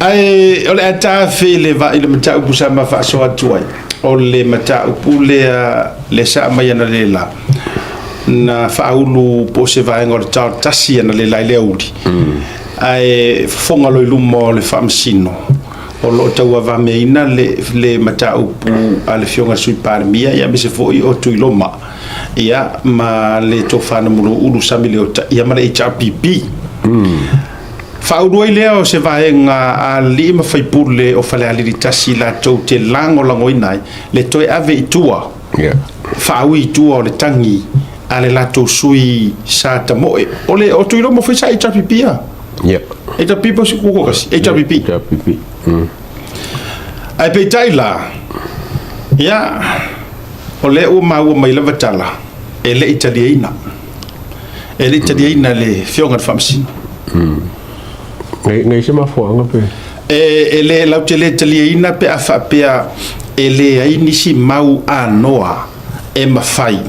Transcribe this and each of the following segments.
Ae o le a tafe le va i le mataupu sa ma faasoa atu ai, o le mataupu lea le sa aumai analeila na faaulu po o se vaega o le tao tasi analeila i le aoauli, ae fofoga loa i luma o le Faamasino o lo o tauavameaina le mataupu a le Afioga i le Sui Palemia, ia aemaise foi o Tuiloma, ia ma le Tofa Namulauulu Sami Leota, ia ma le HRPP. Faaulu ai lea o se vaega a alii ma faipule o Falealili 1 latou te lagolagoina ai le toe ave i tua, faaui i tua o le tagi a le latou sui sa tamoe. O le o Tuiloma foi sa HRPP a. HRPP po o se kuku kasi, HRPP. HRPP. Ae peitai la, ia, o lea ua maua mai lava tala, e le i taliaina. E le i taliaina e le Afioga i le Faamasino. Ngai se mafuaaga pe? E le latou te le taliaina pe a faapea e leai nisi mau anoa e mafai.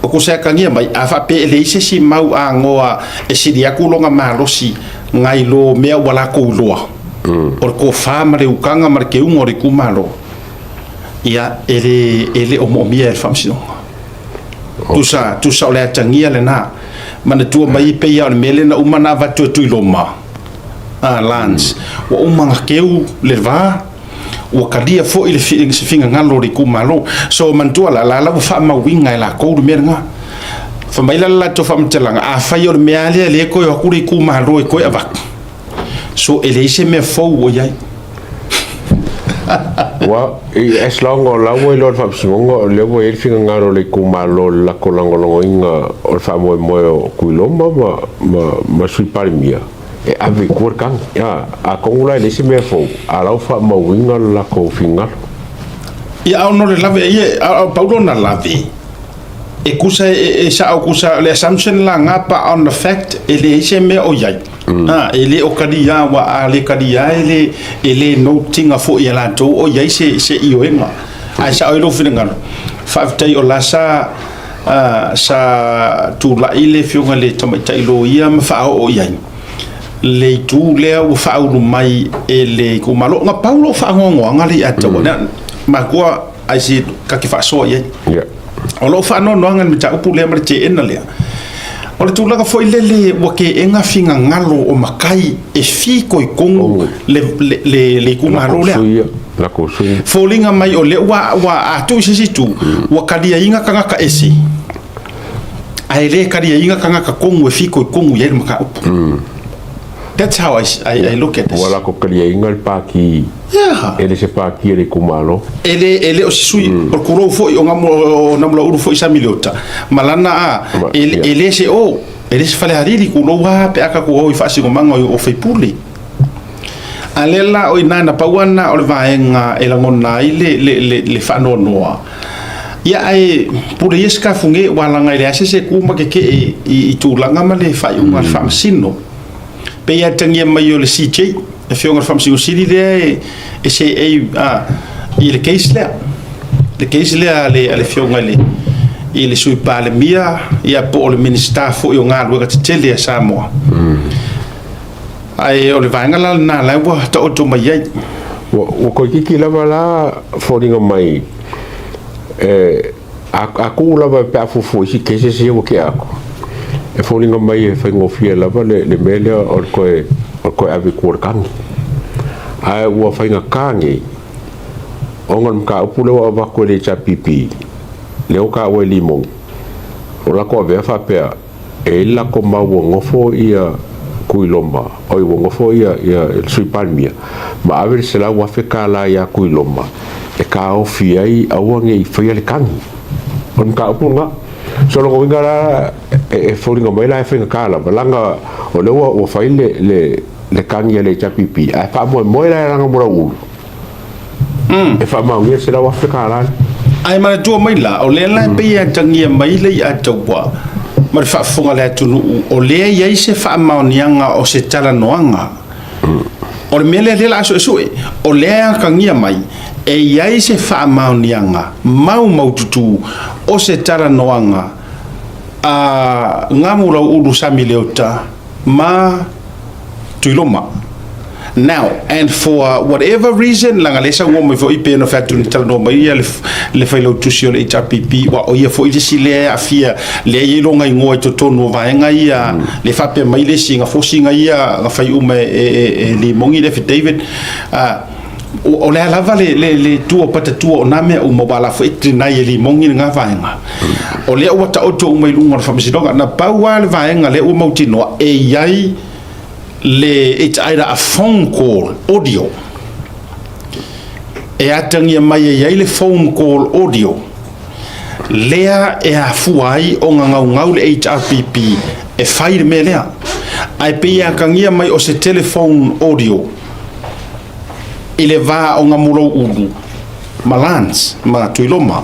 O ko se atagia mai, a faapea e leai se isi mau anoa e sili atu lona malosi nai lo mea ua latou iloa, o le tofa ma le utaga ma le teuga o le itumalo, ia e le o moomia e le Faamasinoga. Tusa, tusa o le atagia lena. Manatua mai pei lava o le mea lea na uma ona avatu e Tuiloma, a Lance, ua uma ona teu le va, ua talia foi le se finagalo o le itumalo. So manatua la, la la ua faamauina e latou le mea lena. Fai mai la le latou faamatalaga, afai o le mea lava lea lea e toe o atu le itumalo e toe avatu, so e leai se mea fou o i ai. Ua, as long o la ua iloa le Faamasinoga o lea ua i ai le finagalo o le itumalo i le latou lagolagoina o le faamoemoe o Tuiloma ma Sui Palemia e ave i tua le tagi. Atonu la e leai se mea fou, a o la ua faamauina le latou finagalo. Ia, a ono le lave ia, a pau lona lave, e tusa e sao tusa le assumption la nga pa on the fact e leai se mea o i ai. E le o talia, ua a le talia e le note ina foi e latou o i ai se ioega. Ae sao ai lou finagalo. Faafetai o la sa tulai le afioga i le tamaitai loia ma faaoo i ai le itu lea ua faaulu mai e le itumalo. Na pau lou faanoanoaga le ia te au, matua ai se ta te faasoa i ai. O lou faanoanoaga i le mataupu lea ma le teena lea, o le tulaga foi lele ua teena finagalo o matai e fitoitonu le itumalo lea. Latou sui. Foliga mai o lea ua atu i se isi itu, ua taliaina tagata ese, ae le taliaina tagata tonu e fitoitonu i ai le mataupu. That's how I look at this. Ua latou taliaina le pati e le se pati e le itumalo. E le o se sui, o le kulou foi o o Namulauulu foi Sami Leota, ma lana a, e le se o, e le se Falealili kulou a pe a tatou o i faasinomaga o faipule. A lea la o i nā na pau ana o le vaega e lagona ai le faanoanoa. Ia ae pule ia se kafuge ua laga i le ase se ku ma ke ke i tulaga ma le faaiuga a le Faamasino. Pei e atagia mai o le CJ, le Afioga i le Faamasino Sili lea e seei i le case lea. Le case lea a le Afioga i le Sui Palemia, ia po o le Minisita foi o Galuega Tetele a Samoa. Ae o le vaega la lena la ua taoto mai ai. Ua toeitiiti lava la foliga mai e a tuu lava pe a fuafua i isi cases ia ua tea atu. E foliga mai e faigofie lava le mea lea o le toe ave i tua o le tagi. Ae ua faigata nei ona o le mataupu lea ua avatu e le HRPP, lea ua taua e Limoni, o latou avea faapea e i ai le latou mau ua nofo ia Tuiloma, oi ua nofo ia le Sui Palemia ma ave le $100,000 ia Tuiloma e taofi ai aua ne i faia le tagi. O le mataupu lena. So lona uiga la e foliga mai la e faigata lava leaga o lea ua fai le tagi a le HRPP ae faamoemoe la e laga Namulauulu e faamaonia le $100,000. Ae manatua mai la, o lea la e pei e atagia mai le ia taua ma le faafofoga a le atunuu, o lea e i ai se faamaoniaga o se talanoaga. O le mea lea lea la a suesue, o lea e atagia mai e i ai se faamaoniaga maumaututu o se talanoaga a Gamulauulu Sami Leota ma Tuiloma. Now, and for whatever reason, leaga lea saunoa mai foi pei ona fai atu na talanoa mai ia le failautusi o le HRPP, aua o ia foi le isi lea e aafia, lea e i ai lona igoa i totonu o vaega ia, lea e faapea mai le isi na fosi na ia na fai uma e Limoni le affidavit. O le a lava le tua patatua o na mea uma, aua o la foi e deny e Limoni lena vaega. O lea ua taoto uma i luga o le faamasinoga. Na pau lava le vaega lea ua mautinoa e i ai le, it's either a phone call audio e atagia mai e i ai le phone call audio lea e afua ai ona gaugau le HRPP e fai le mea lea. Ae pei e atagia mai o se telephone audio i le va o Gamulou-ulu ma Lance ma Tuiloma.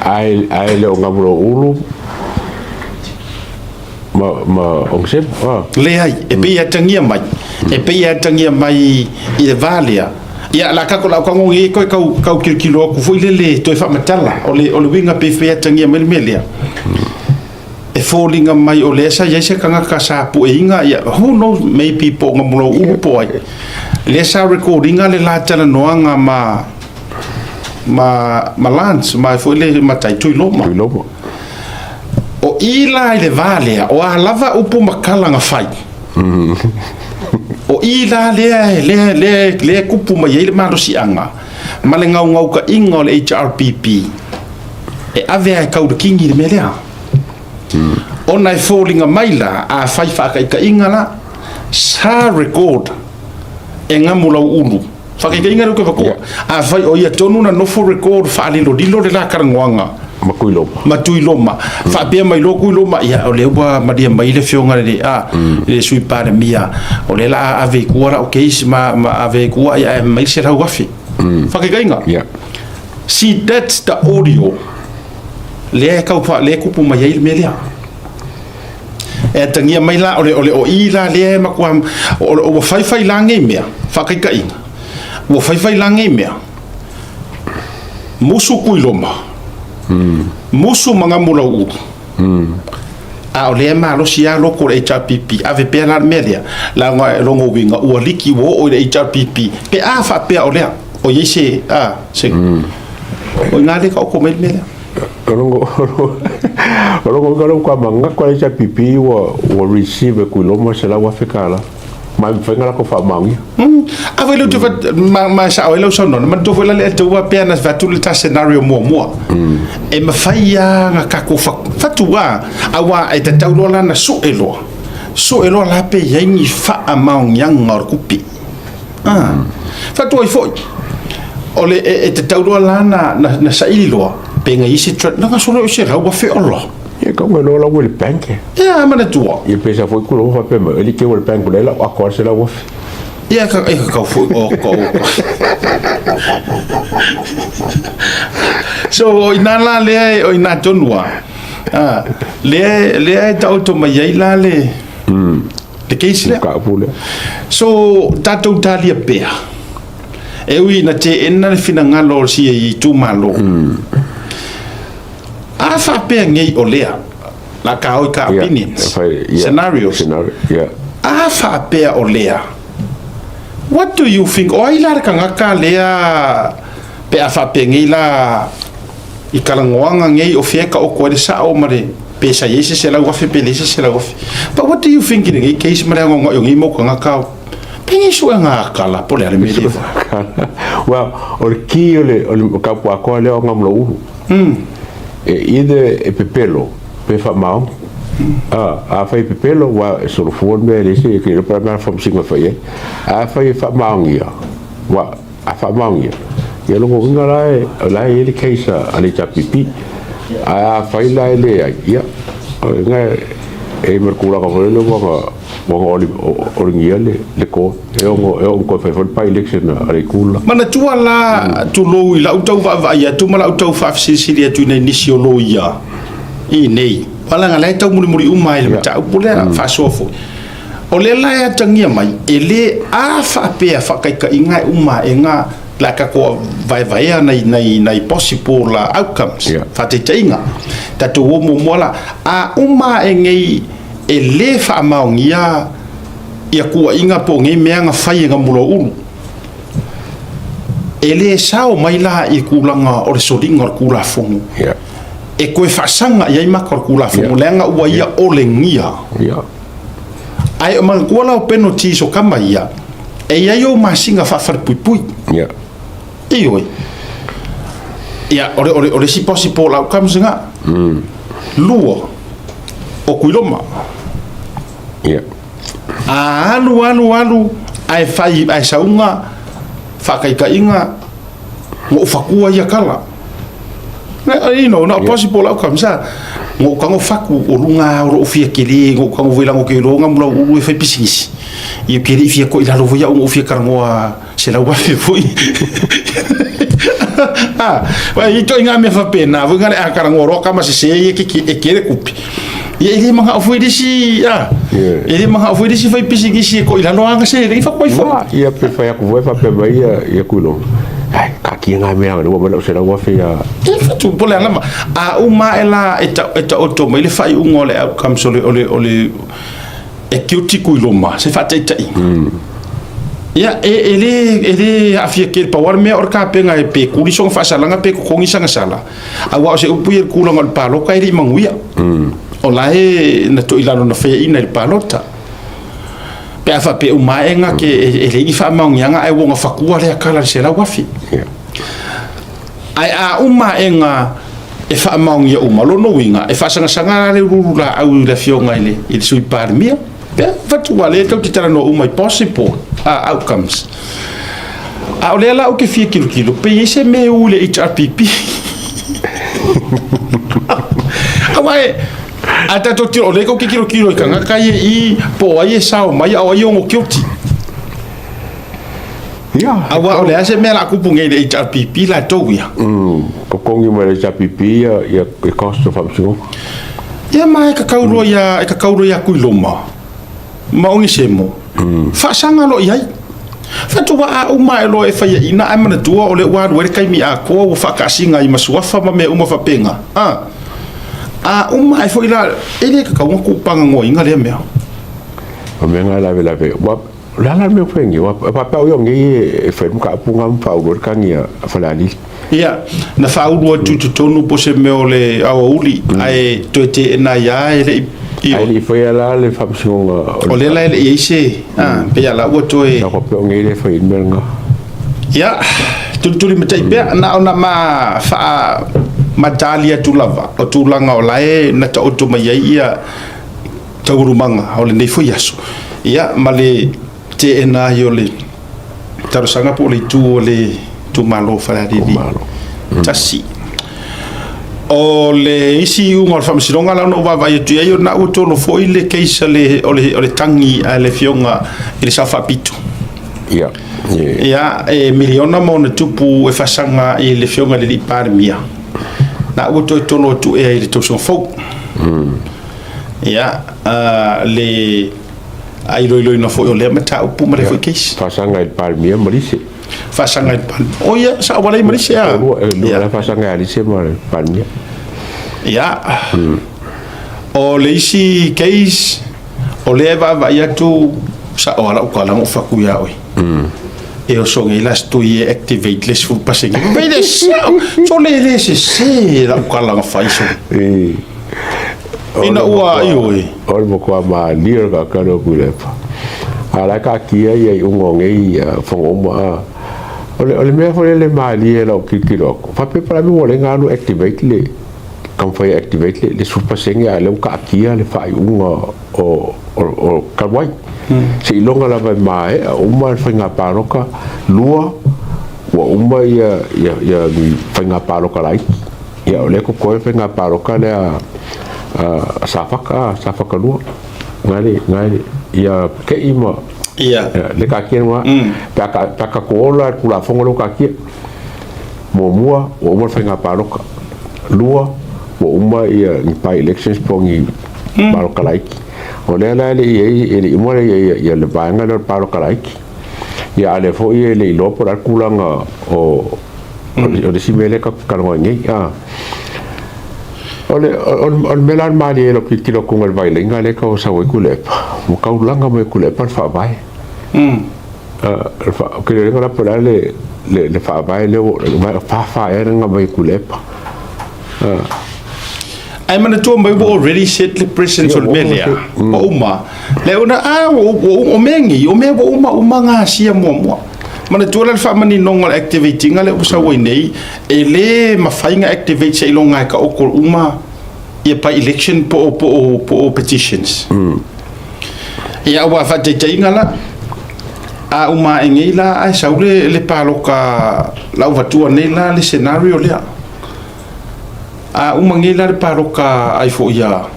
Ae le o Gamulou-ulu ma Ogisemo, a. Leai, e pei e atagia mai, e pei e atagia mai i le va lea. Ia, la kako lau kago e koe kau, kau kilokilo aku foi lele toe faamatala. O le, o le uiga pei pei e atagia mai le mea lea. E foliga mai o lea sa i ai se tagata sa pueina, ia, who knows, maybe po o Gamulou-ulu po o ai. Lea sa record ina le la talanoaga ma, ma, ma Lance, ma foi le matai Tuiloma. Tuiloma. O i la i le va lea, o a lava upu ma tala na fai. O i la lea, lea, lea, lea kupu mai ai le malosiaga ma le gaugaukaʻiga o le HRPP e ave a e kau le kingi le mea lea. Ona e foliga mai la, a fai faataitaiga la, sa record e Gamulauulu. Faataitaiga lea ou te avatua. Afai o ia tonu na nofo record faalilolilo le la talanoaga Ma Tuiloma. Ma Tuiloma. Faapea mai loa Tuiloma, ia o lea ua malie mai le afioga i le, a, le Sui Palemia, o lea la a ave i tua lau case ma, ma ave i tua ia ae mai le $100,000. Faataitaiga. See, that's the audio lea e tau lea e tupu mai ai le mea lea. E atagia mai la, o le, o le o i la lea e matua, o, ua faifai la nei mea, faataitaiga, ua faifai la nei mea, musu Tuiloma, musu ma Gamulauulu, a o lea e malosi lava loko o le HRPP, ave pea la le mea lea, leaga e lona uiga ua liki ua oo i le HRPP, pe a faapea o lea, o i ai se, a, se, o i ina lea e taoto mai le mea lea. O lona uiga lea ua manatu le HRPP ua receive e Tuiloma $100,000 ma e mafai ona latou faamaonia. A foi lea ou te ma e sao ai lau saunoaga, manatua foi la le taua pea na avatu le ta scenario muamua. E mafai lava ona tatou fatu lava, aua e tatau loa la ona sue loa. Sue loa la pe i ai ni faamaoniaga o le tupe. Fatu ai foi, o le e tatau loa la na saili loa, pe na i ai se na gasolo i $100,000 ola. Ia kau ngai loa lau i le bank. Ia, manatua. Ia pe sa foi ku loa faapea mai, e like ua le bank o lea lau ako a le $100,000. Ia, ka, e kau foi, o, kau. So, o ina la lea, o ina tonu a, lea, lea e taoto mai ai la le, le case lea. Mataupu lea. So, tatou talia pea. E ui ina teena le finagalo o si itumalo. A faapea nei o lea, la ka oi ka opinions, scenarios. A faapea o lea, what do you think, o ai la le tagata lea pe a faapea nei la i talanoaga nei o fea e taoto ai le sao ma le pe sa i ai se $100,000 pe leai se $100,000. But what do you think i lenei case ma le anoanoai o nei mau tagata Pei suega akala po o le a le mea lea fai. Well, o le key o le o le mataupu atoa lea o Gamulauulu. E either e pepelo pe faamaoni. A, afai e pepelo, ua e solofua le mea e leai se, e le iloa pe o le a le mea faamasino e fai ai. A afai e faamaonia, ua, a faamaonia, ia lona uiga la e, o la e i ai le case a le HRPP. Ae afai la e leai, ia, o lena e i ai ma le tulaga foi lele ua na Ua olegia le court e ono toe fai foi le by-election a le itu lela. Manatua la tulou i lau tau vaavaai atu ma lau tau faafesilisili atu i nai nisi o loia i nei, aua leaga la e taumulimuli uma ai le mataupu lea faasoa foi. O lea la e atagia mai, e le a faapea faataitaiga e uma ae la tatou vaevaea nai possible outcomes, faataitaiga. Tatou o muamua la, a uma ae nei e le faamaonia Ia kuaiga po o nei mea na fai e Gamulauulu, e lē sao mai la i tulaga o le soliga o le Tulafono e toe faasaga i ai maka o le Tulafono, leaga ua ia olegia. Ae o manatua la o penalties o tama ia, e i ai ou masina faafalepuipui. Ioe. Ia, o le isi possible outcomes lena. Lua, o Tuiloma. A alu, alu, alu, ae fai, ae sauga, faataitaiga, na ou fatua ia tala. Na possible outcomes a. Na ou tago fatu o luga o lou fia tele, na ou tago foi leaga ou te iloa na Mulaulu e fai pisinisi. Ia ou te le i fia toilalo foi au na ou fia talanoa 100,000 foi. Ah, i ituaiga mea faapena foi na le a talanoa loa tama sese ia e tele tupe. Ia e le manao foi le isi, a, e le manao foi le isi fai pisinisi e toilalo ana seleni fatu ai foi. Ia pe fai atu foi faapea mai ia Tuiloma. Ai, taatia na mea ua mai lau 100,000 ia. E fatu po le ala ma a uma ae la e taoto mai le faaiuga o le outcomes o le e guilty Tuiloma se faataitaiga. Ia, e le aafia tele pau lava le mea o le tapena e pe kuli sona faasalaga pe totogi sana sala. Aua o se upu ia i le tulaga o le palota e le i manuia. O la e na toilalo na faiaina i le palota. Pe a faapea uma ae na te e leai ni faamaoniaga ae ua ona fatua lea tala i le 100,000. Ae a uma aega e faamaonia uma, lona uiga e faasagasaga la le uluulu laau i le afioga i le Sui Palemia. Pe fatu ua lea tou te talanoa uma i possible outcomes. A o lea la ou te fia tilotilo, pe i ai se mea e u i le HRPP. Aua e, a tatou tilo, o lea tou te tilotilo i tagata ia i, po o ai e sao mai, a o ai e ono guilty. Ia. Aua o le a se mea o le a tupu nei i le HRPP latou ia? Totogi mai le HRPP ia cost o faamasinoga. Ia ma e kakau loa ia, e kakau loa ia Tuiloma ma Onisemo, faasaga loa i ai. Faatoa a uma ae loa e faiaina ae manatua o lea ua alu ai le taimi atoa ua faataasiga ai ma suafa ma mea uma faapena. A uma ae foi la, e le tatau ona tuupagagoaina lea mea. O mea na e lavelave. Ua o le a la le mea ua fai nei? Ua faapea o ia nei e fai le mataupu na ma faaulu ai le tagi a Falealili. Ia, na faaulu atu i totonu po o se mea o le aoauli, ae toe teena ai lava e le i. Ae le i faia la le faamasinoga. O lea la e le i i ai se, pei lava la ua toe. Sa faapea o nei le fai ai le mea lena. Ia, tulitulimatai pea, na ona ma faamatali atu lava o tulaga o la e na taoto mai ai ia taualumaga o lenei foi aso, ia ma le teena ai o le talosaga po o le itu o le itumalo o Falealili 1. O le isi iuga o le faamasinoga la ona ou vaavaai atu i ai, o lena ua tolo foi le case o le tagi a le afioga i le Sao Faapito. Ia, e miliona ma ona tupu e faasaga i le afioga i le alii Palemia. Na ua toe tolo atu ea i le tausaga fou. Ia, le iloiloina foi o lea mataupu ma lea foi case. Faasaga i le Palemia ma Lise. Faasaga i le Palemia. O ia, sao wale ma Lise a. Lua la faasaga ia Lise ma le Palemia. Ia. O le isi case, o lea e vaavaai atu, sao a lau tala na ou fatu ia oe. E oso nei la stui e activate le 10%. Vei le sao, so le le sese lau tala na fai so. Ina ua ioe. O le matua malie o le tagata lea o Tuilaepa. A o la e taatia ia iuga o nei fono uma a. O le mea foi lele malie i lau tilotilo atu, faapea po o le a le mea ua ala ai ona alu activate le taumafai e activate le 10% a o lea ua taatia le faaiuga o talu ai. Seiloga lava e maea uma le faiga palota, lua ua uma ia ni faiga palota laiti. Ia o lea e totoe le faiga palota lea a Safata, Safata 2. Na le ia Ke'i ma le taatia lena. Pe a tatou ola i le Tulafono lea ua taatia. Muamua, ua uma le faiga palota. Lua, ua uma ia ni by elections po o ni palota laiti. O lea la e le i ai, e le i uma ia le vaega lea o le palota laiti. Ia a o lea foi e le i iloa po o le a le tulaga o le isi mea lea tatou te talanoa ai nei. O le o le mea la malie i lau tilotilo atu i le vailaina lea e tau sau ai Tuilaepa, ua tau laga mai e Tuilaepa le Faavae. Ou te le iloa la po o le a le Faavae lea ua fa ea ona aumai e Tuilaepa. Ae manatua mai ua already set le presence o le mea lea, ua uma. Lea ona, a, o mea nei, o mea ua uma uma gasia muamua. Manatua la le faamaninoga o le activate ina lea ua sau ai nei, e le mafai ona activate seiloga e taoto uma ia by election po o petitions. Ia, aua faataitaiga la, a uma ae nei la ae sau le palota lauvatua nei la le scenario lea. A uma nei la le palota ai foi a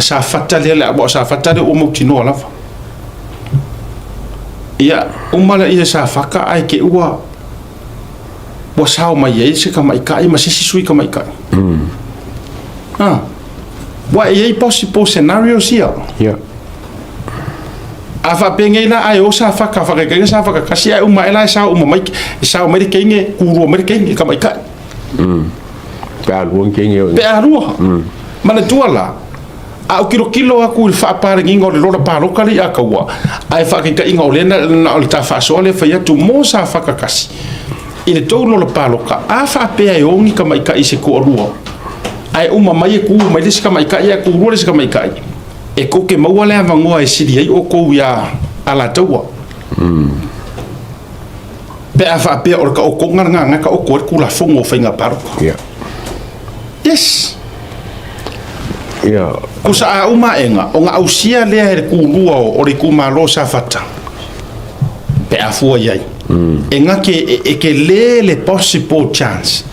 Safata lea, aua o Safata lea ua mautinoa lava. Ia, uma lea Safata ae te ua sao mai ai se tamaitai ma se isi sui tamaitai. Ah. Ua e i ai possible scenarios ia. A faapenei la ae o Safata faataitaiga Safata 1 ae uma ae la e sao uma mai, e sao mai le teine, kulua mai le teine tamaitai. Pe a lua ni teine o Pe a lua. Manatua la, a ou tilotilo atu i le faapaleniga o le lola palota lea i Ataua, ae faataitaiga o lea na o le ta faasoa lea fai atu mo Safata 1, i le tou lola palota, a faapea e o ni tamaitai se toalua, ae uma mai e tu mai le isi tamaitai ae tulua le isi tamaitai, e tou te maua le avanoa e sili ai outou iā Alataua. Pe a faapea o le taotoga lena na taoto ai le Tulafono o Faiga Palota. Yes. Kusa a uma aega, ona ausia lea e le kulua o le itumalo o Safata, pe a fua i ai. E gake e tele le possible chance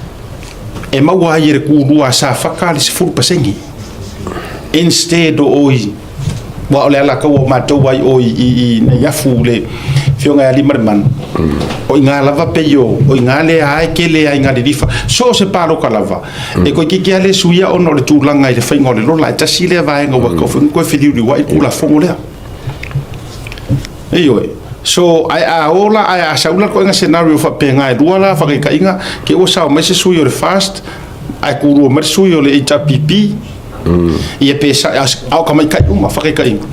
e maua ai e le kulua a Safata le 10% instead o oi aua o le alataua o matou ai o i Neiafu le afioga ia Aliimalemanu, o i ina lava pei o ina lea lava e tele ai ina lilifa so o se palota lava e toeitiiti lava le suia ona o le tulaga i le faiga o le lola. E tasi lea vaega ua tatau foi ona toe feliuliuai le Tulafono lea. Ioe. So, ae a o la, ae a sau la le ituaiga scenario faapena e lua la faataitaiga, te i ua sao mai se sui o le FAST, ae kulua mai le sui o le HRPP, ia pe sa, a o tamaitai uma faataitaiga.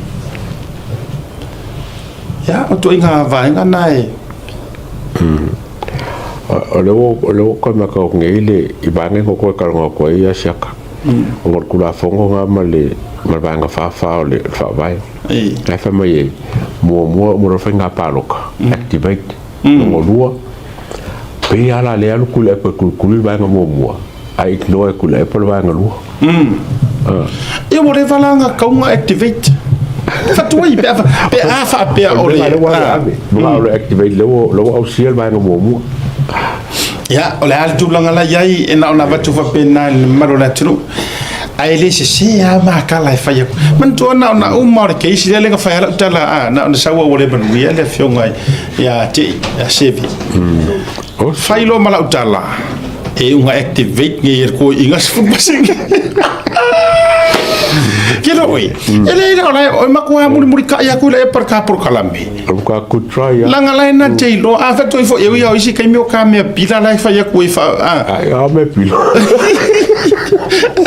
Ia, o ituaiga vaega na e. O lea ua toe matau atu nei le i vaega ia na toe talanoa atu ai Asiata, ona o le Tulafono lena ma le Vaega 44 o le Faavae. Ae fai mai ai, muamua uma loa faiga palota, activate. Lona lua, pei lava la lea alu Tuilaepa e tulituli le vaega muamua, ae ignore e Tuilaepa le vaega lua. Ia ua leva la ona tatau ona activate. Fatuai pe a faapea o le. O le mea ave, o le activate lea ua ausia le vaega muamua. Ia, o le a le tulaga la i ai, e na ona avatu faapena i le mamalu o le atunuu. Ae le sese lava matala e fai atu. Manatua na ona uma o le case lea na fai lava lau tala, a, na ona sau ua le manuia le afioga ia Tei, ia Seve. Fai loa ma lau tala, e unga activate nei e le koiina 10%. Ke lo oe, e le ila o la e matua mulimulitai atu i la e parka polokalame. Ka good try ya. Langa la na te iloa, a faatoa ifo e ui o isi taimi o ka mea pila la e fai atu e fa a. Ai a me pila.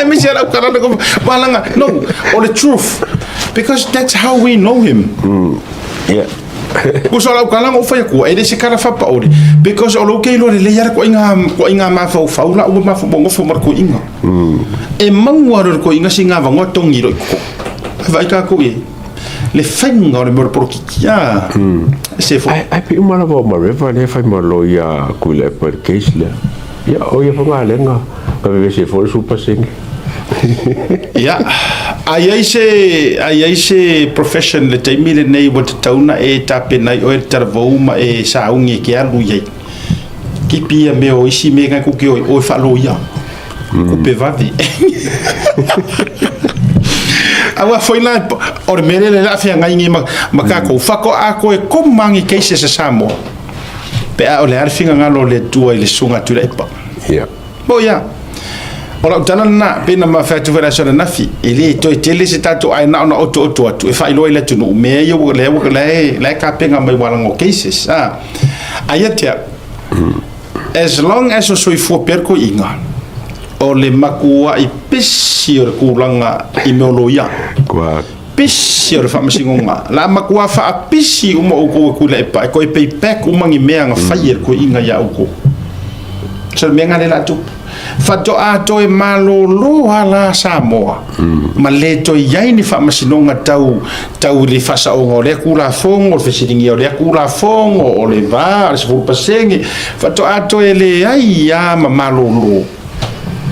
E me se lau kala ko walanga no o le truth because that's how we know him. Yeah. Kusa lau kala ngo fai atu e le se kala fa pa ore because o lo ke iloa lelei ala ko inga ko inga mafaufau la ua mafau ma ko inga. E maua ro ko inga singa vangoa tongi ro ko. Vai ka ko e le faiga o le mea o le polokiki a se fo. Ai pe uma lava o Mareva lea e fai ma loia Tuilaepa i le case lea. Ia, o ia foi galega, na vevesi ai foi le 10%. Ia, a i ai se, a i ai se profession i le taimi lenei ua tatau ona e tapena ai oe le talavou ma e sauni e te alu i ai. Kipi ia mea o isi mea na e tou te o ai, o e faaloia. Kupe vave. Aua foi la, o le mea lea le a feagai nei ma tatou, faatoa koe koma ni cases a Samoa, pe a o le a le finagalo o le Atua i le susuga a Tuilaepa. Mo ia, o lau tala lena, pei ona ma fai atu foi i le aso ananafi, e le toe tele se tatou ae na ona otooto atu e faailoa i le atunuu mea ia ua lea ua la e tapena mai ualaga o cases. A ia te au, as long as o soifua pea le toeaina, O le matua'i pisi o le tulaga i mea o loia. Pisi o le faamasinoga. La matua faapisi uma outou e Tuilaepa e toe pay back uma ni mea na fai e le toeaina ia outou. So le mea lena lea la tupu. Faatoa toe malolo lava la Samoa ma le toe i ai ni faamasinoga tau tau i le faasaoga o lea Tulafono, o le fesiligia o lea Tulafono, o le va, o le 10%, faatoa toe leai lava ma malolo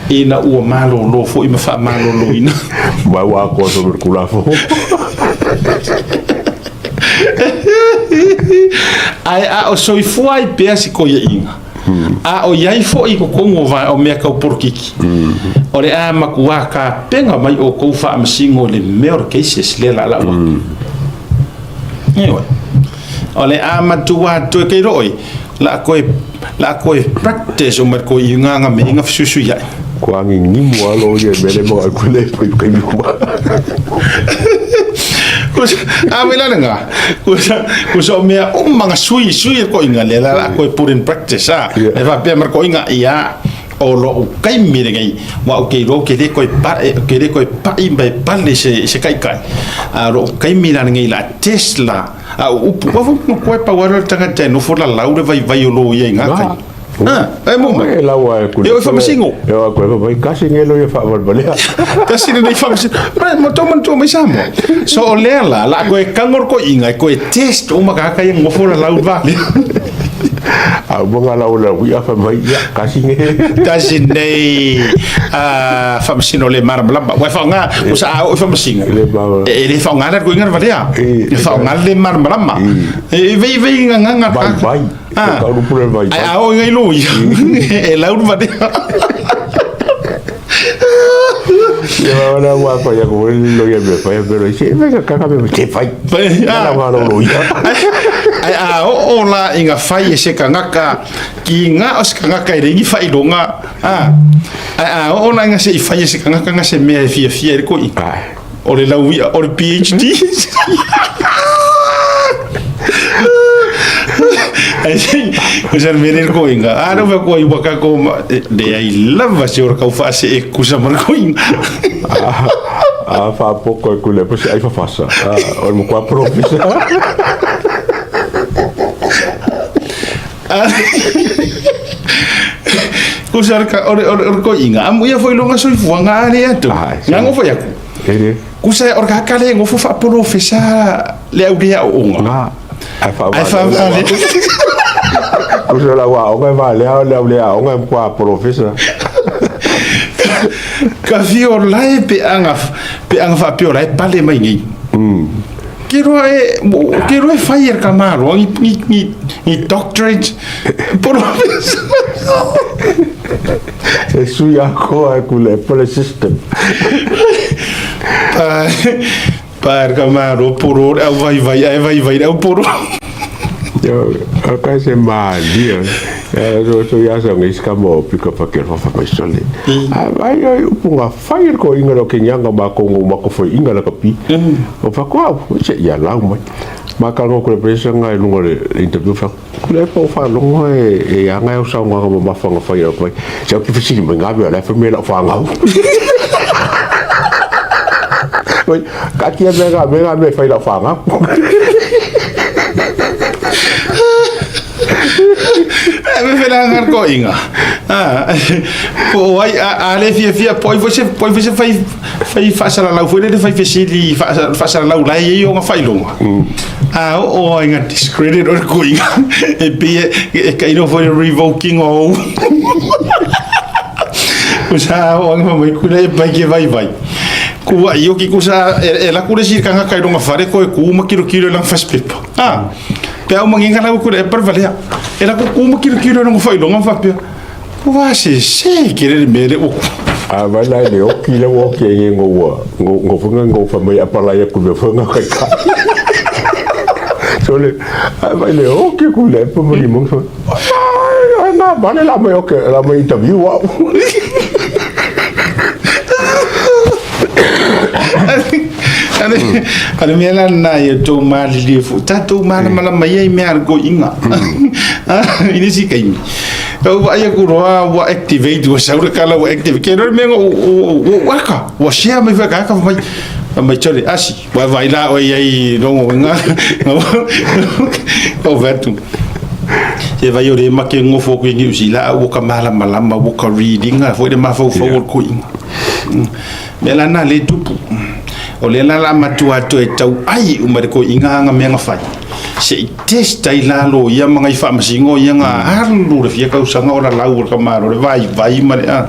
ina ua malolo foi ma faamaloloina. Ma ua atoa solo le Tulafono. Ae a o soifua ai pea si toeaina, a o i ai foi i totonu o o mea tau polokiki, o le a matua tapena mai outou faamasino i le mea o le cases lea la lau atu. Ioe. O le a matua toe keiloa oi, la koe la koe practice o mai koe i ngā me inga fesuisui ai. Ko angi ngimu alo ia mele mo ai kule pai kai uma. A me la nga. Ko so mea uma nga sui sui ko inga le la koe put in practice a. E va pea mar ko inga ia o lo kaimi lenei wa o ke ro ke le koe pa ke le koe pa'i mai pale se se kai kai. A ro kaimi la lenei la Tesla a o upu wa fu koe pa wa le tangata e nofo la lau le vai vai o lo ia i ngā kai. Ah, e mo mai. E lau a ku. E o famasingo. E o koe vai kasi ngelo ia faavalvalea. Kasi lenei famasingo. Mai mo tō manatua mai Samoa. So o lea la, la koe kangor ko inga, e koe test o maka ia ngofo la lau vale. A uma lau la ui afa mai ia kasi nge. Kasi nei a famasino le maramalama. Wai whaonga, o sa au e famasingo. E le whaonga le ko inga valea. E whaonga le maramalama. E vei vei nga nga nga. Vai vai. Ah. Ka uru pure vai. Ai ao inga ilo ia. E lau valea. Ia ora ua fa ia ko lo ia me fa pero se me ka ka me te fai. Ah. La wa lo ia. Ai a o o la inga fai e se kangaka ki nga o se kangaka e rengi fai longa. Ah. Ai a o o la inga se i fai e se kangaka nga se mea e fia fia e ko i. O le lau ia, o le PhD. Ai o se mea ko inga. A no ko i waka ko le ai lava se ora kau faase e kusa mar ko inga. A fa poco e kule po se ai fa fasa. O mo kwa profesa. Kusa ka ore ore ore ko inga. Amu ia foi longa soifua nga ale atu. Nga ngofo iaku. E Kusa ore ka kale ngofo fa profesa le au lea o onga. Nga. Ai fa Ai fa vale. Kusa la wa onga va le au le au le onga kwa profesa. Ka fio lai pe anga pe anga fa pio lai pale mai ngi. Ke roa e ke roa e fai e ka maro ngi ngi ngi ngi doctorate profesa. E sui a ko ai kule pole system. Pa pa ka maro poro au vai vai ai vai vai au poro. Yo, a ka se malia. So so ia sa ngi ska mo pika pa ke fa fa mai sole. A vai ai upunga fai ko inga lo ke nyanga ma ko ngo ma ko foi inga la ka pi. O fa ko se ia lau mai. Ma ka ngo ko le presa ngai lunga le interview fa. Ku le po fa longo e e anga o sa nga ma fa nga fa ia ko. Se o ki fisi mai ngabe la fa me la fa ngau. Oi, ka tia me ga me ga me fa la fa ngau. E me whera ngar ko inga. Ah, po ai a le fia fia poi foi se poi foi se fai fai faasala lau foi le fai fesili faasala lau lai e o nga fai longa. A o o inga discredit o ko inga. E pe e ka ino foi revoking o. Kusa o nga mai kula e pai ke vai vai. Kua i oki kusa e la kule si kanga kai longa whare ko e ku uma kilo kilo lang first paper. Ah. Pe au manginga lau kule e parvalea. E la ku uma kilo kilo lang whai longa whapea. Kua se se kere le mere o. A vai lai le oki le oki e ngo ua ngo ngo funga ngo fa mai apala ia ku me funga kai ka. So le a vai le oki ku le pa mai mong so. Ai na ba le la mai oki la mai interview wa. Ale mea la na ia tō mālili e fu. Tā tō mālamalama ia i mea ar ko inga. I nisi kaimi. Ou vaai aku loa ua activate, ua sau le kala ua activate. Ke loa le mea ua ou aka, ua share mai foi ka aka fai mai. Fai mai chole asi, ua vaai la oe iai logo nga. Ou fai atu. Se vai o le make gofo aku i Niu Sila a ua ka malamalama, ua ka read ina foi le mafaufau o le koiina. Mea la na le tupu. O lea la la matua toe tau ai uma le koiina anga mea na fai. Se i test ai la loia ma ngai faamasino ia na alu le fia tausaga o lalau o le tamalo le vaivai ma le a.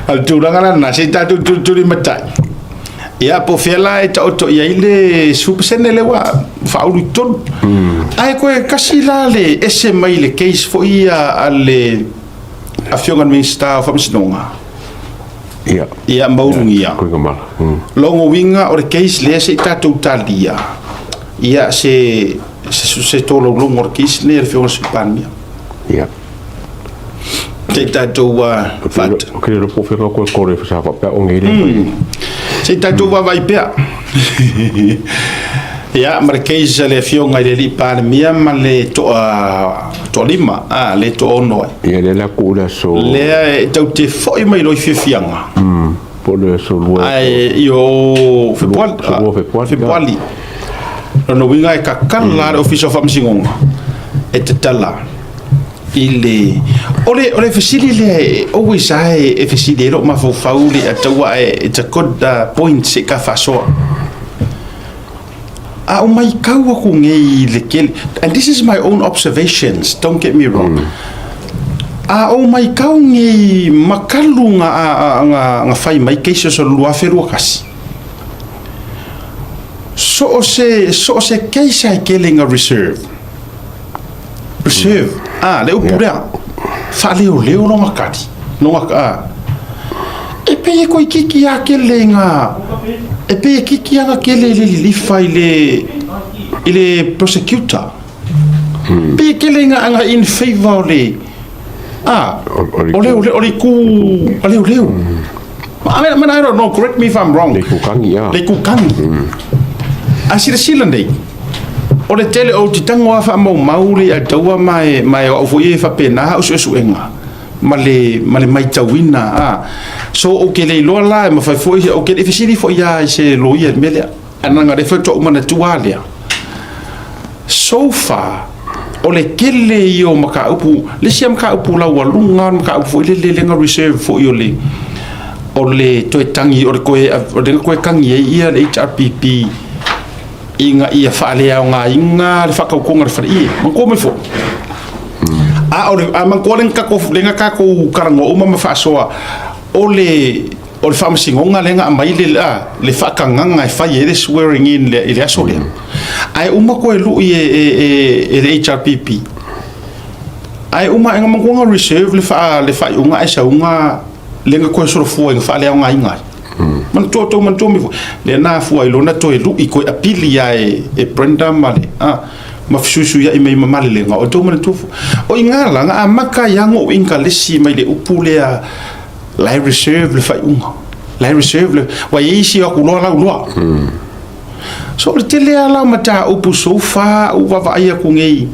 O le tulaga la lena, se i tatou tulituli matai. Ia, po o fea la e taoto i ai le 10% lea ua faaulu i totonu. Ae koe kasi la le ese mai le case foi ia a le Afioga i le Minisita o Faamasinoga. Ia. Ia, Maulugia. Koigamala. Lona uiga o le case lea se i tatou talia, ia se se tolaulauga o le case lea a le Afioga i le Sui Palemia. Ia. Se i tatou faata. Ou te le iloa po o fea koe kore sa faapea o nei le. Se i tatou vaavaai pea. Ia, ma le case a le Afioga i le Alii Palemia ma le toa toalima, a, le toaono ai. Ia, lea la tuu le aso. Lea e tau te foi mai loa i fiafiaga. Po o le aso 2. Ae i o Fepuali. Aso 2 Fepuali. Fepuali. Lona uiga e kakala lava le Ofisa o Faamasinoga e tatala i le... O le, o le fesili lea e always lava e fesili ai lou mafaufau le ataua ae it's a good point se i ka faasoa. A ou maitau aku nei i le tele, and this is my own observations, don't get me wrong. A ou maitau nei makalu nga, nga, nga fai mai cases o le 2021. So o se, so o se case a e tele nga reserve. Reserve. Ah, le upu lea. Faaleoleo lona kali. Lona, ah. E pei e koikiki a kele nga, e pei e kiki ana kele i le lilifa i le, i le prosecutor. Pei e kele nga anga in favor o le, ah, o le, o le, o le ku, a leoleo. I mean, I mean, I don't know, correct me if I'm wrong. Le kukangi, ah. Le kukangi. A silasila nei, o le tele o te tango a faamaumau le ataua ma e, ma e o au foi e faapena au suesuega ma le, ma le maitauina a. So ou te le iloa la e mafai foi, ou te le i fesili foi lava i se loia i le mea lea. Ae leaga o lea faatoa ou manatua lava lea. So far, o le tele ia o mataupu, le isi lava mataupu laualuga, o le mataupu foi lele lea na reserve foi o le, o le toe tagi, o le toe, o lea na toe tagi ai ia le HRPP ina ia faaleaogaina le faatautoga o le faleie. Manatua mai foi. A o le, a manatua lea na tatou, lea na tatou talanoa uma ma faasoa, o le, o le faamasinoga lea na aumai le, a, le faatagaga e fai ai le swearing in i le aso lea. Ae uma toe lui e, e, e, e le HRPP. Ae uma ae na manatua na reserve le, faa, le faaiuga ae sauga lea na toe solofua ina faaleaogaina ai. Manatua tou manatua mai foi. Lea na afua ai loa na toe lui toe apili lava e, e Brenda ma le, a, ma fesuisuiai mai ma malelega. O tou manatua foi. O i ina la, na amata ai lava ona ou ingalesi mai le upu lea la e reserve le faaiuga. La e reserve le, ua i ai isi o atu loa lau loa. So o le tele lava la o mataupu so far ua vaavaai atu nei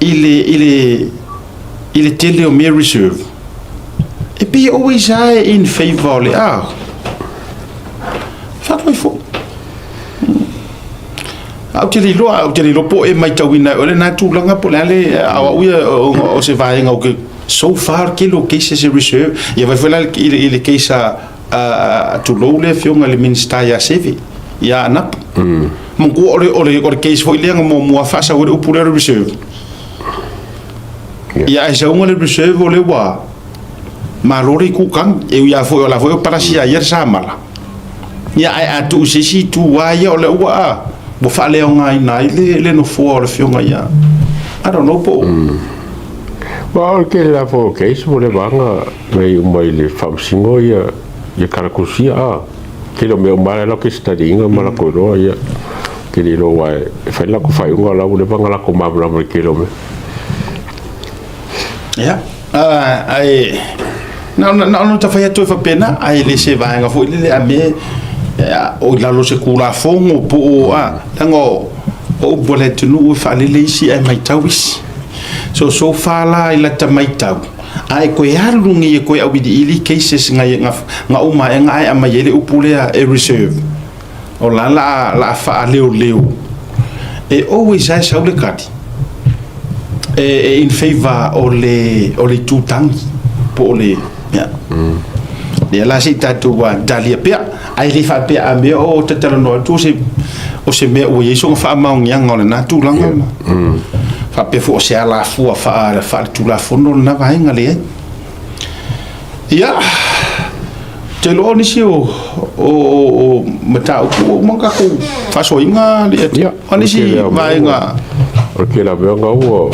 i le, i le, i le tele o mea reserve, e pei e always lava e in favour o le a faatu ai foi. Ae ou te le iloa, ou te le iloa po o e matauina e oe lena tulaga po o le a le, a o au ia o se vaega ou te, so far o le tele o cases e reserve. Ia vaai foi la i le case a, a, tulou le afioga i le Minisita ia Seve, ia Anapu. Manatua o le, o le, o le case foi lea na muamua faasau ai le upu lea o le reserve. Ia ae sauga le reserve o lea ua malo le itu tagi. E ui lava foi o la foi o palasi ia ia le samala. Ia ae a tuu i se isi itu lava ia o lea ua a ua faaleaogaina ai le le nofoa o le afioga ia I don't know po o Ma o le tele lava o case ua leva lava na iu mai i le faamasino ia ia kalakusia a. Tele o mea uma lava la ke study ina ma latou iloa ia te le iloa aua e fai le latou faaiuga o la ua leva ona latou malamalama i le tele o mea. Ia, ae na ona na ona ta fai atu e faapena, ae le se vaega foi lele a mea O i lalo o se Tulafono po o a, leaga o upu a le atunuu e faalele isi ae matau isi. So, so far la i lata matau, a e toe alu nei e toe auiliili cases na uma aega ae aumai ai le upu lea e reserve, o la la a faaleoleo, e always lava e sau le tali e in favour o le itu tagi po o le ia. Lea la se i tatou talia pea, ae le faapea a mea o tatalanoa atu o se mea ua i ai sona faamaoniaga o lena tulaga ma faapea foi o se alafua faaletulafono lena vaega leai. Ia, ou te iloa o nisi o mataupu ua uma ona tatou faasoaina, o nisi vaega. O le tele lava o mea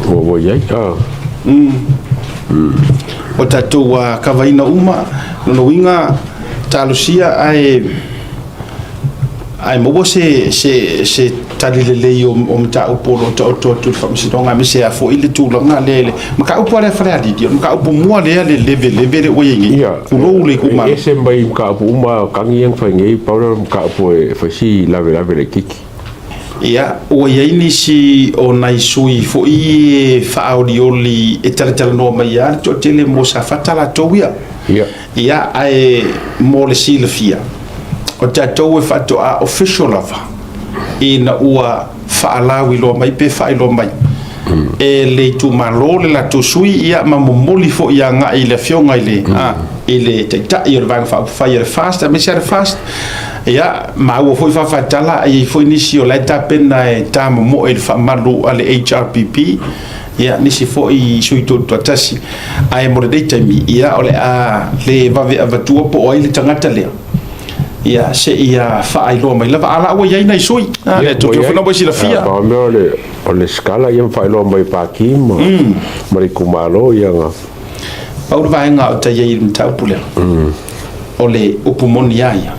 ua i ai. O tatou kavaina uma, lona uiga talosia ae maua se tali lelei o mataupu o lo o taoto atu i le Faamasinoga, aemaise lava foi le tulaga lea i le mataupu lea a Falealili, o le mataupu mua lea le leveleve lea ua i ai nei, tulou le itumalo. E ese mai mataupu uma tagi ia na fai nei, pau lea o le mataupu e fai si lavelave laitiiti. Ia, ua i ai nisi o nai sui foi e faaolioli e talatalanoa mai lava le toatele mo Safata latou ia. Ia, ae mo le silafia, o tatou e faatoa official lava ina ua faalauiloa mai pe faailoa mai e le itumalo le latou sui, ia, ma momoli foi agai i le afioga i le Taitai o le Vaega Faaupufai a le FAST, aemaise lava le FAST. Ia, maua foi faafaatala, e i ai foi nisi o la e tapena e tamomoe i le faamalu a le HRPP, ia, nisi foi sui tutoatasi. Ae mo lenei taimi, ia, o le a le vave avatua po o ai le tagata lea, ia, seia faailoa mai lava. A la ua i ai nai sui, le tou foi silafia. Pau mea o le scala ia ma faailoa mai Pati ma le itumalo ia na. Pau le vaega o tai ai i le mataupu lea, o le upu moni a ia.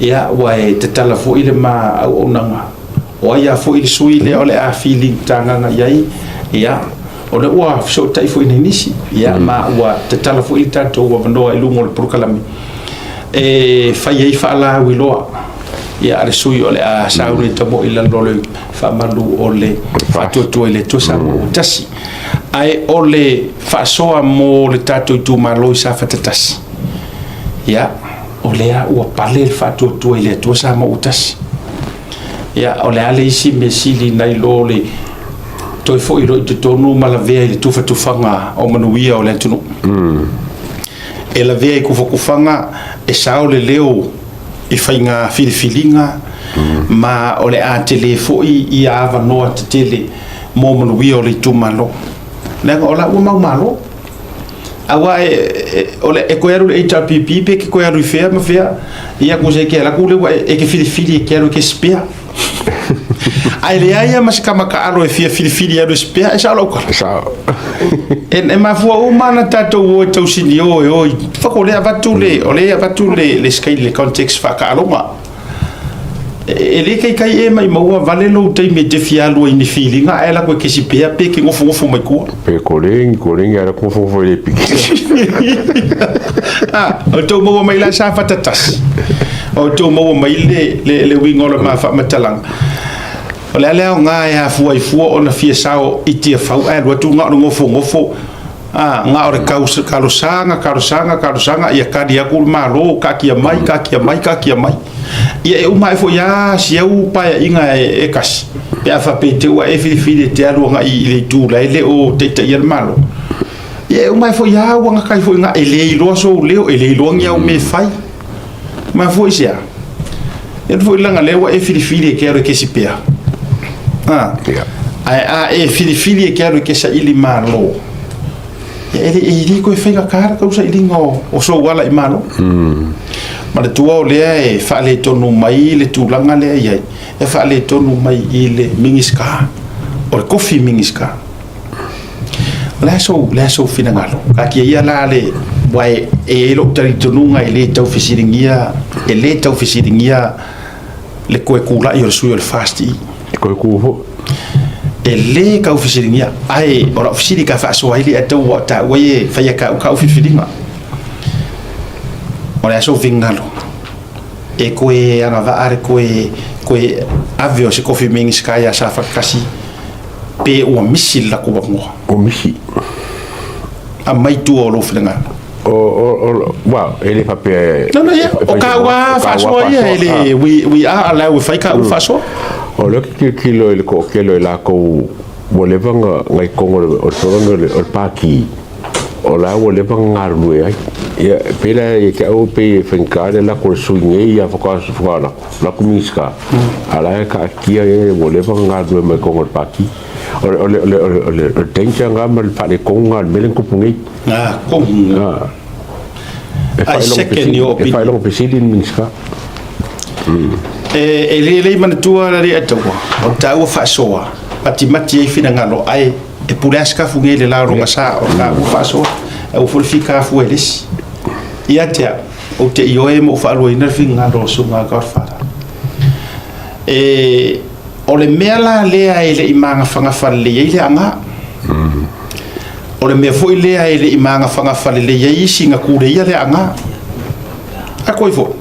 Ia, ua e tatala foi le ma auaunaga, o ai a foi le sui lea o le a fili tagaga i ai, ia, o lea ua fesootai foi nei nisi, ia, ma ua tatala foi le tatou avanoa i luga o le polokalame e fai ai faalauiloa, ia, a le sui o le a sauni tamoe i lalo o le faamalu o le Faatuatua i le Atua Samoa ua tasi. Ae o le faasoa mo le tatou itumalo i Safata 1, ia, o lea ua pale le Faatuatua i le Atua Samoa ua tasi. Ia, o le a le isi mea sili nai lo le toe foi loa i totonu ma lavea i le tufatufaga o manuia o le atunuu. E lavea i tufatufaga e sao le leo i faiga filifiliga ma o le a tele foi ia avanoa tetele mo manuia o le itumalo. Leaga o la ua mau malo. Aua o le e toe alu i le HRPP pe ke toe alu i fea ma fea, ia ku se ke ala ku le ua e ke filifili e ke alu e ke spea. Ae leai lava ma se tama taalo e fia filifili e alu e spea, e sao lau tala. Sao. E mafua uma ona tatou o e tausini o e o i fako o lea avatu le o lea avatu le scale le context faataaloga. E le taitai e maumau vale lou taimi e te fia alu ai i ni filiga ae alu atu e te sipea pe te nofonofo mai tua. Pe koleni, koleni ae alu atu nofonofo i le pikia. Ah, o tou maua mai la Safata 1. O tou maua mai le uiga o le ma faamatalaga. O le a le aoga e afua ai fua ona fia sao i Tiafau ae alu atu na o le nofonofo. A, na o le talosaga, talosaga, talosaga, ia tali atu le Malo, taatia mai, taatia mai, taatia mai. Ia e uma ae foi lava si au paeaiga e tasi, pe a faapea te ua e filifili e te alu agai i le itu la e le o taitaia le Malo. Ia e uma ae foi lava ua gata ai foi i ina, e le iloa sou leo, e le iloa ni au mea e fai. Mafua i se a? E alu foi leaga lea ua e filifili e te alu e te sipea. A, ae a e filifili e te alu e te saili malo, ia e le toe faigata le tau sailiga o sou ala i malo. Manatua o lea e faaletonu mai le tulaga lea e i ai, e faaletonu mai i le Minisita, o le tofi Minisita. O le a sou, le a sou finagalo? Taatia ia la le, aua e i ai lou talitonuga e le tau fesiligia, e le tau fesiligia le toe tulai o le sui o le FAST. E toe tu foi. E le tau fesiligia, ae o lau fesili ka faasoa ai le atau ua taua ai e fai e kau kau filifiliga. O le a sou finagalo? E koe agavaa le koe koe ave o se kofi Minisita ia Safakasi pe ua misi le lakou avanoa. Ua misi. Aumai tua o lou finagalo. O, o, o, well, e le faapea e... No, no, ia, o kāua faasoa ia, e le, we are allowed e fai kāua faasoa. O lea ou te tilotilo i le toatele o i latou ua leva na i totonu o le tulaga o le Pati, o la ua leva na galulue ai. Ia, e pei la ia te au e pei e faigata le alu atu o le sui nei ia faatoa alu atu, alu atu Minisita, a o la e taatia ia ua leva na galulue mai totonu o le Pati. O le, o le, o le, o le, o le danger lena ma le faaletonu lena o le mea lea na tupu nei. Ah, komu. Ah. E I faailoga second fesili, your e opinion. faailoga fesili le Minisita. E le lelei manatua la le ataua, o taua faasoa, matimati ai finagalo, ae e pule lava sikafu nei i le la o lona sa, o taua faasoa, aua foi le fika afua i le isi. Ia te au, ou te ioe ma ou faaluaina le finagalo o Susuga Godfather. E, o le mea la lea e le i magafagafa lelei ai le aga. O le mea foi lea e le i magafagafa lelei ai isi na kuleia le aga. A koe foi.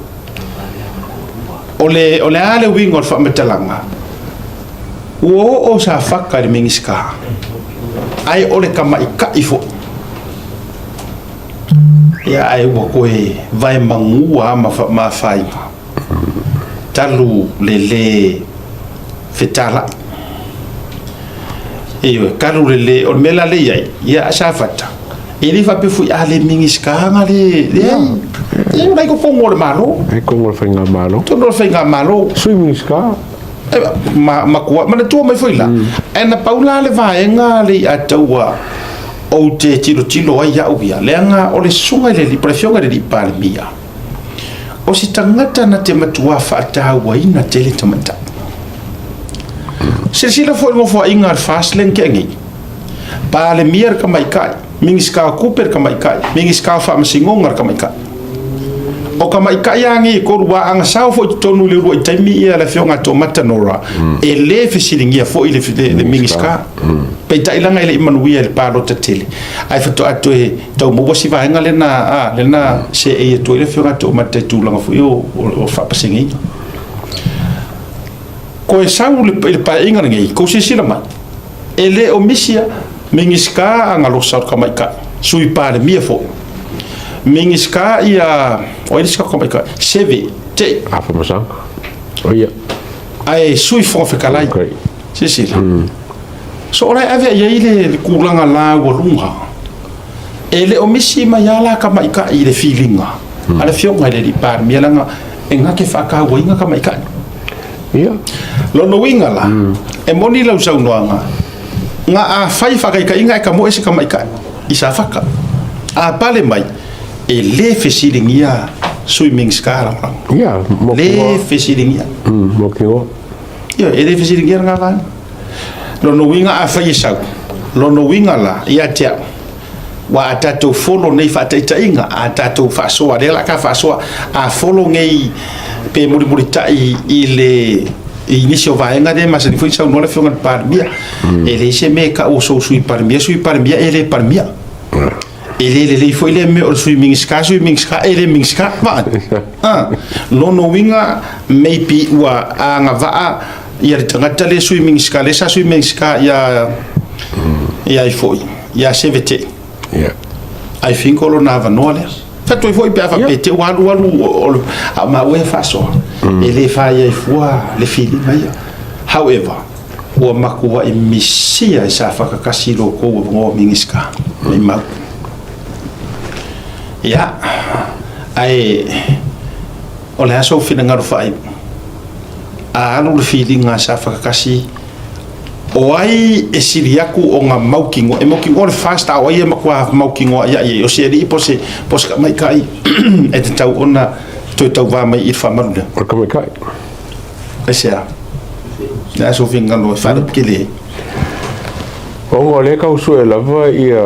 O le, o le a le uiga o le faamatalaga? Ua oo Safata i le Minisita, ae o le tamaitai foi. Ia, ae ua toe vae magu lava ma, ma afaina talu le lē fetalai. Ioe, talu le lē, o le mea la lea e i ai, ia Safata, E le faapea foi a le Minisita na le, leai. E ola i totonu o le Malo. E totonu o le Faigamalo. Totonu o le Faigamalo. Sui Minisita. E, ma, matua, manatua mai foi la. E na pau la le vaega le ia taua ou te tilotilo ai au ia, leaga o le susuga i le, po o le afioga i le alii Palemia, o se tagata na te matua faatauaina tele tamaitai. Silasila foi i le nofoaiga a le FAST lea na tea nei. Palemia le tamaitai, Minisita o Tupe le tamaitai, Minisita o Faamasinoga le tamaitai. O tamaitai lava nei e tolu, aua a na sao foi i totonu i le uluai taimi ia le afioga a Toomata Nora, e le fesiligia foi le, le, le Minisita. Peitai leaga e le i manuia i le palota tele, ae faatoa toe tau maua si vaega lena, a, lena seei atu ai le afioga a Toomata i tulaga foi o, o, o faapaseneina. Koe sau i le paeaiga lenei, kou silasila mai, E le o misi a Minisita a galosa o le tamaitai, Sui Palemia foi. Minisita ia, o ai le isi tamaitai? Seve, te. Afamasaga. O ia. Ae Sui Fofoga Fetalai. Okay. Silasila. So o la e ave i ai le tulaga laualuga. E le o misi mai lava la tamaitai i le filiga a le Afioga i le Alii Palemia leaga e na te faatauaina tamaitai. Ia. Lona uiga la, e moni lau saunoaga, na afai faataitaiga e tamoe se tamaitai i Safata, a pale mai, e le fesiligia Sui Minisita lagolago. Ia, mo Le fesiligia. Mo kigoa. Ia, e le fesiligia lena vaega. Lona uiga afai e sau, lona uiga la, ia te au, Ua a tatou folo nei faataitaiga, a tatou faasoa, lea la ka faasoa, a folo nei pe mulimulitai i le i nisi o vaega lea e masani foi saunoa le Afioga i le Palemia. E leai se mea e tau o sou Sui Palemia, Sui Palemia e le Palemia. E le lelei foi lea mea o le Sui Minisita, Sui Minisita e le Minisita. Vaai. Ah, lona uiga maybe ua agavaa ia le tagata lea Sui Minisita, lea sa Sui Minisita ia ia ai foi. Ia Sevete. Yeah. I think o lona avanoa lea. Fai atu ai foi pe a faapea te ua alu alu o a o maua e faasoa. E le fai ai fua le filiga ia. However, ua matuai misia e sa whakakasi lo kou avanoa Minisita. Maimau. Ia, ae o le a sou finagalo faaiu? A alu le filiga a sa whakakasi O ai e sili aku o nga mautinoa, e mautinoa le fast a o ai e matua mautinoa ia i ai, o se alii po o se, po o se tamaitai e tatau ona toe tauvā mai i le faamalu lea. O le tamaitai. Aisea? Le a sou finagalo e faalepekele ai? Ona o lea e tau sue lava ia,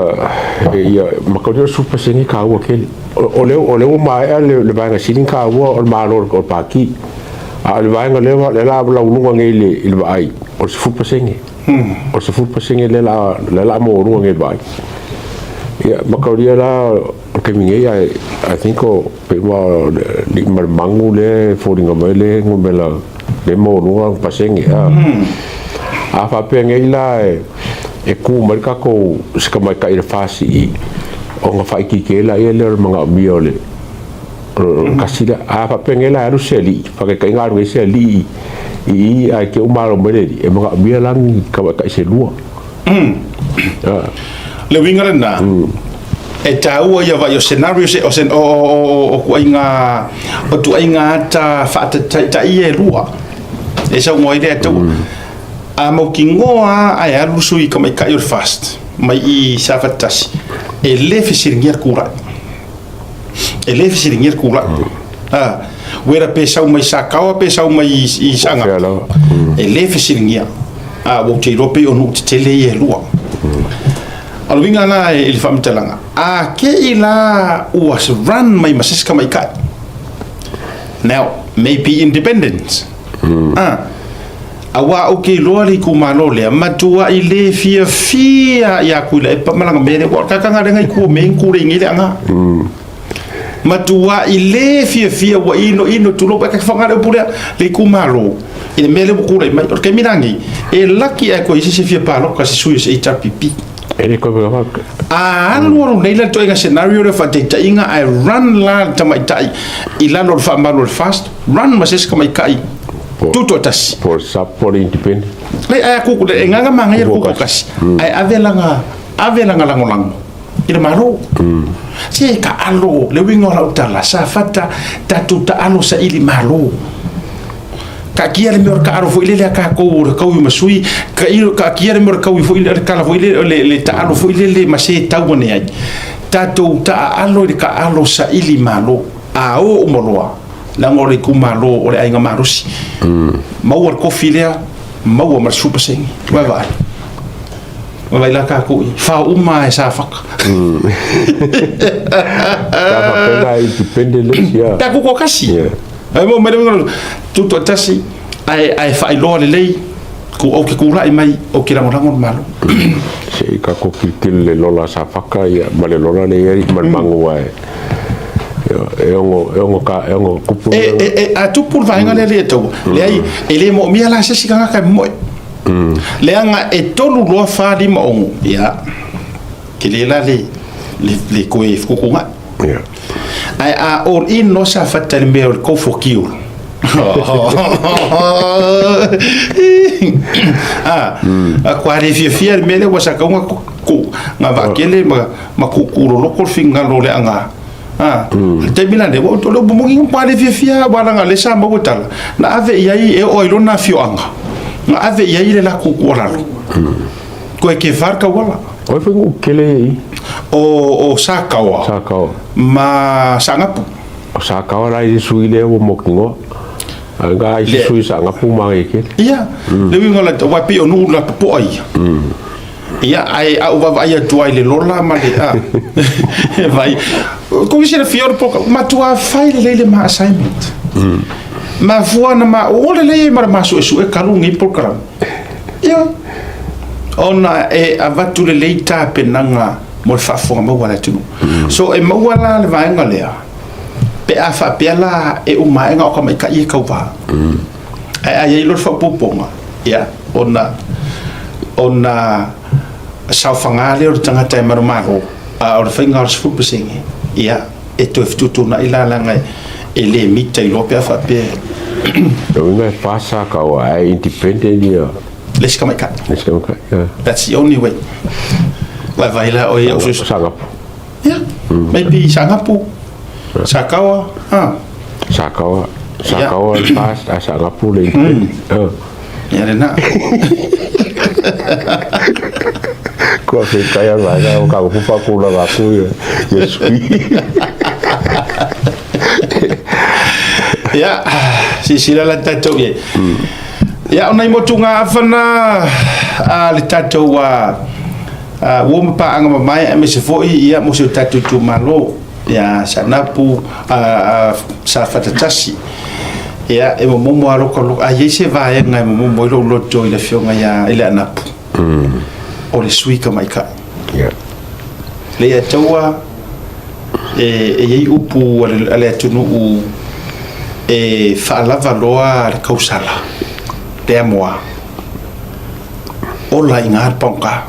ia, mataulia o le 10% taua tele. O lea, o lea ua maea le, le vaega sili ona taua o le Malo o le Pati. A o le vaega lea o le a laualuga nei i le vaai, o le 10%. O le 10% lea o le a maualuga nei i le vaai. Ia, mataulia la o le taimi nei, I, I think o pei ua o le alii ma le magu lea e foliga mai le numera lea e maualuga lona pasene. A, a faapea nei la e, e tu mai le tatou si tamaitai i le FAST ona faaitiitia ai laia lea o le manaomia o le o le tasi lea. A faapea nei la e alu se alii, faataitaiga a alu nei se alii i i ae te i ua malo mai le alii, e manaomia la ni tamaitai se lua. Le uiga lena, e taua ia vaai o scenarios o sen, o, o, o, o tuaiga o tuaiga ata faataitai e lua e saunoa ai le Atua. A mautinoa lava ae alu sui tamaitai o le FAST mai i Safata 1, e le fesiligia le kula'i. E le fesiligia le kula'i. A, wera pe sau mai Sakaoa pe sau mai i Saanapu, e le fesiligia. A, ua ou te iloa pei o nuu tetele ia e lua. O le uiga la i le faamatalaga, a te i la ua run mai ma se isi tamaitai. Now, maybe independent. A, Aua ou te iloa le itumalo lea, matuai le fiafia ia Tuilaepa ma lana mea lea, ua tataga lea i tua o mea ia na tulei nei le aga. Matuai le fiafia ua ino ino tulou, ae faga le upu lea, le itumalo i le mea lea ua tulai mai. O le taimi la nei, e laki ae toe i ai se isi e fia palota se sui o se HRPP. E le toe lava. A alu alu nei la le ituaiga scenario lea o faataitaiga ae run la le tamaitai i lalo o le faamalu o le FAST, run ma se isi tamaitai tutoatasi. Po o le SUP po o le independent. Leai, ae a kuku, e gaga manaia le tutoatasi, ae ave lana, ave lana lagolago i le Malo. Se taalo, le uiga o lau tala, Safata, tatou taalo saili Malo. Taatia le mea o le taalo foi lele a tatou o le taui ma sui, taatia le mea o le taui foi le tala foi lele, le taalo foi lele ma se tau ane ai. Tatou taaalo i le taalo saili Malo, a o uma loa, leaga o le itumalo o le aiga malosi. Maua le kofi lea, maua ma le 10%. Vaai. Vaai la tatou i fao uma e Safata. Sa faapena independent le isi a. Pe a tutoatasi. Ai mo mai le tutoatasi ae ae faailoa lelei ku ou te kula'i mai ou te lagolago le Malo. Se i tatou tilotilo i le lola a Safata ia ma le lola lea i ai ma le magu ae e ono e ono ka e ono tupu E e e a tupu le vaega lea le taua. Leai e le moomia la se isi tagata e moe. Leaga e 3 2 4 5 6 ia tele la le le le toe fetuutuunai. Ae a all in loa Safata i le mea o le go for kill. A, a kua le fiafia le mea lea ua sa tau na ku na vaakele ma ma kuukuu loloto le finagalo o le aga. A, le taimi la lenei, ua o le upu moni ua le fiafia aua leaga o lea sa maua tala, na ave i ai e oo ai lona afioaga, na ave i ai le latou tuualalo. Koe ke far tauala. O ai foi nuu tele ia i i? O Sakaoa. Sakaoa. Ma Saanapu. O Sakaoa la i le sui lea ua mautinoa. Ae nga ai se sui Saanapu manaia tele. Ia, le uiga o la, aua e pei o nuu lapopoa ia. Ia, ae a ou vaavaai atu ai i le lola ma le, a, vaai, kou silafia o le poloka, matua fai lelei le ma assignment. Mafua na ma o lelei ai ma le ma suesue kalu lenei polokalame. Ioe, ona e avatu lelei tapenaga mo le faafofoga maua a le atunuu. So e maua la le vaega lea, pe a faapea la e uma ae na o tamaitai e tauva. Ae a i ai loa le faaopoopoga, ia, ona, ona saofaga lea o le tagata e manumalo, a o le faiga o le 10%, ia, e toe fetuutuunai la leaga e le mita iloa pe a faapea. Lona uiga e fa sa kau ae independent ia. Le isi tamaitai. Le isi tamaitai, yeah. That's the only way. Vaivai la oe au susu. Saanapu. Yeah. Maybe Saanapu. Sakawa. Ah. Sakawa. Sakawa le fa a Saanapu le independent. Ia lena. Kua whenkai a vaega o ka upu whakūlanga atu ia, ia sui. Ia, silasila la tatou i ai. Ia, o nai motugaafa na a le tatou a uo ma paaga mamae aemaise foi ia mo si o tatou itumalo ia Saanapu a Safata 1. Ia, e momomo lava lou a i ai se vaega e momomo ai lou loto i le afioga ia i Leanapu, o le sui tamaitai. Yeah. Le ia taua e i ai upu a le atunuu e faalava loa le kausala, le amoa, ola i ina le pagoga.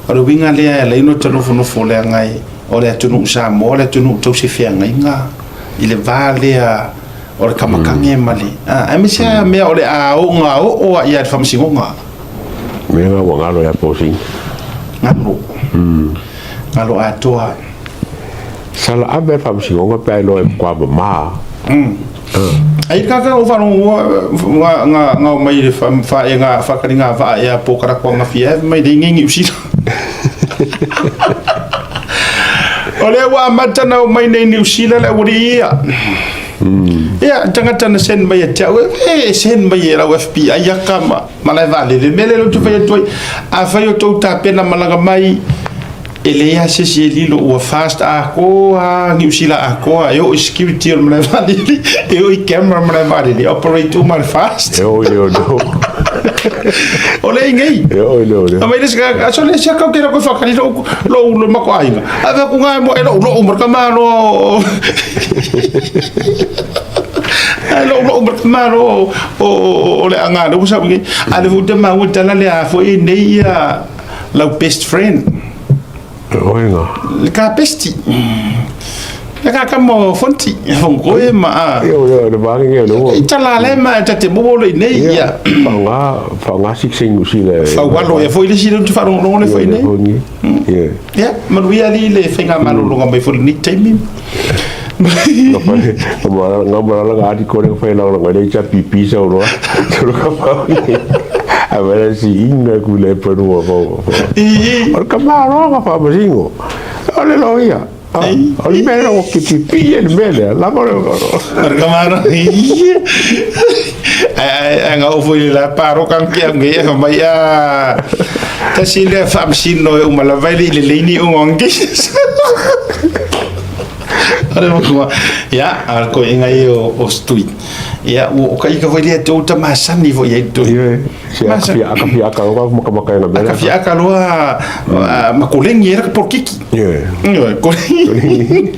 O le uiga lea e ala ai ona ta nofonofo leaga o le atunuu Samoa o le atunuu tausi feagaiga i le va lea o le kamakage ma le, aemaise lava mea o le a oo lava i le faamasinoga. Mea na ua galo ia posing. Galo. Galo atoa. Sala ave le faamasinoga pe a iloa e matua mama. Ai ka ka o faalogo nga nga nga o mai le fa e nga whakari ngā vaa e a pō karakoa ngā fia e mai le ngengi usila. O lea ua amata na o mai nei Niu Sila le aualii ia. Ia, tagata na send mai ia te au, e send mai e lau FBI aka ma malae vaalele. Le mea lea ou te fai atu ai, afai o tou tapena malaga mai, e leai lava se isi e lilo ua fast atoa Niu Sila atoa, e oo i security o le malae vaalele, e oo i camera o le malae vaalele, operate uma le fast. E oo i leoleo. O le ingei. E oo i leoleo. A mai le isi aso le isi akau ke koe whakari lou lou lo mako aiga. A ve ku ngai mo e lou lou ma ka malo. Ai lou lou ma ka malo o o le anga le usa ngi. A le fu te ma u tala le a fo i nei ia lau best friend. Oenga. Le ka besti. Le ka ka mo fonti. Fongoe ma a. Io le le vaangi nge le I tala le ma ta te mo le nei ia. Whaonga, whaonga sik sing usi le. Whaualo ia foi le si le whaalongo le foi nei. Ia. Ia, manuia ali le whainga malolonga mai foi ni taimi. Nga malala nga ati kore whai lao nga le cha pipi sa uroa. Toro ka pau. A vera si inga ku le perua pau. I O ka maro nga wha masingo. O le lo ia. O le mea o ki pipi e le mea lea. Lava le o. Ka maro. Ai ai nga o foi le la paro kang kia nge e mai a. Tasi le whaamsino e umala vai le le leini o ngongi. Are mo kuma. Ia, a ko inga i o stui. Ia, o ka ika foi le te uta masani foi e tu. Ia, se aka fia aka loa maka maka ina mea. Aka fia aka loa makolengi era ka porkiki. Ia. Ia, kolengi.